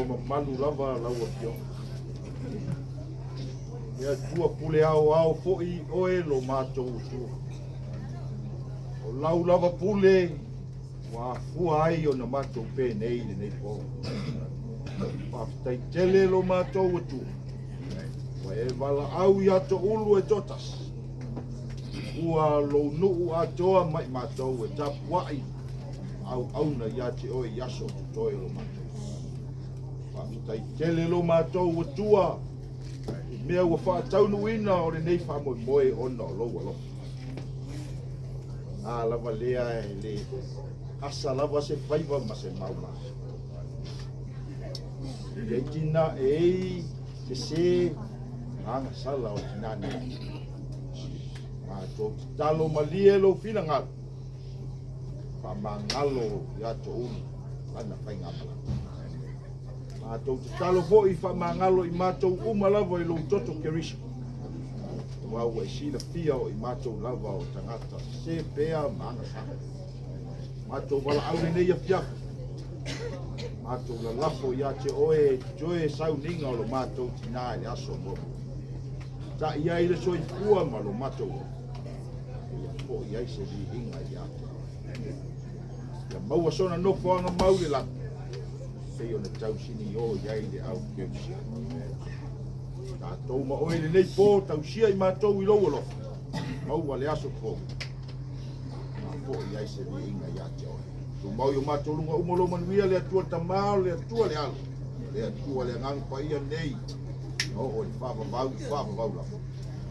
mamalu lava lau Afioga. Le Atua pule aoao foi oe lo matou Atua. O lau lava pule ua afua ai ona matou penei i lenei po. Faafetai tele lo matou Atua. Ua e valaau ia Toulu e toatasi. Ua lou nuu atoa mai matou e tapuai auauna ia te oe i aso o totoe o lo matou. Faafetai tele lo matou Atua i mea ua faataunuuina o lenei faamoemoe ona o lou alofa. A lava lea e le asa lava se faiva ma se mauma. I ai tina e ei sese agasala o tina nei. Matou tatalo malie lou finagalo, faamagalo ia Toulu lana faigamalaga. Matou tatalo foi faamagalo i matou uma lava i lou toto Keriso. Aua ua e silafia o i matou lava o tagata sese pea ma agasala. Matou valaau lenei afiafi. Matou lalafo ia te oe e toe sauniga o lo matou tinā i le aso muamua. Tai ai le soifua ma lo matou ola. Ia foi ai se viiga ia te oe. Ia maua sona nofoaga mau i le lagi, pei ona tausinio i ai le au kerisiano. Tatou ma oe i lenei po, tausia i matou i lou alofa, maua le aso fou, ma foi ai se viiga ia te oe. Tumau i o matou luga uma lou manuia, le Atua le Tama, le Atua le Alo, le Atua le Agaga Paia nei, oo i le faavavau, faavavau lava.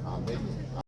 Amene.